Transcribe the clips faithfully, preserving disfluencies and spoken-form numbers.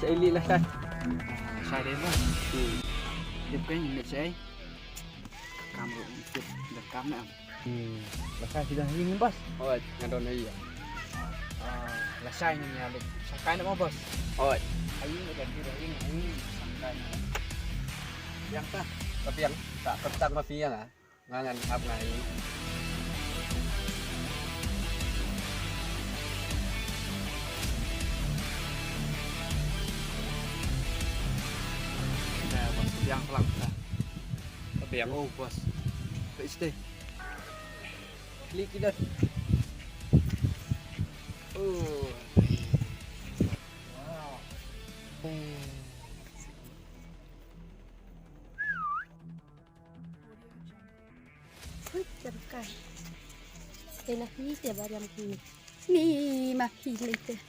Sa ili la shai. Shai dei boss. Tip kan ni shai. Kam ruh tip da kam na. Hmm. La shai sida hi ni boss. Oi, nga don hi. Ah, la shai ni ya le. Shai na boss. Oi. Ai ni kan di ai ni shai. Yang ta. Tapi yang tak tak mafia lah. Nga ngan ap nga hi. Dah, boss, biang pelang dah. Biang. Oh, boss. Baik, stay. Klik kita. Oh. Wow. Hui, terkai. Tena hi te bariam kini. Ni ma hi lente.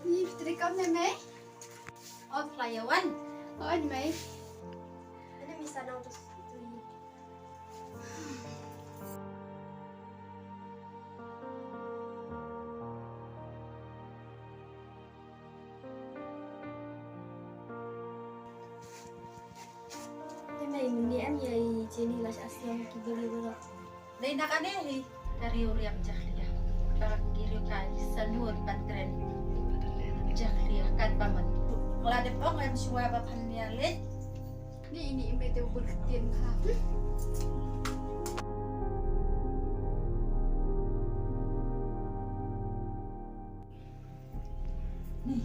Ni putri kam ne mai? Oh, player one. Oh, mai. Ini misa dong terus tu. Te mei, mynne em ïa i Jenny la shah sngew ki briew baroh. Dei na kane hi ka riew riam jakhlia. Ka ki riew ka i Sanur Ban Kren jakhlia katba man. Nga la dep ong em shuwa ba phan ïa leit. Ni ini i mei te u bun ktien ha. Ni,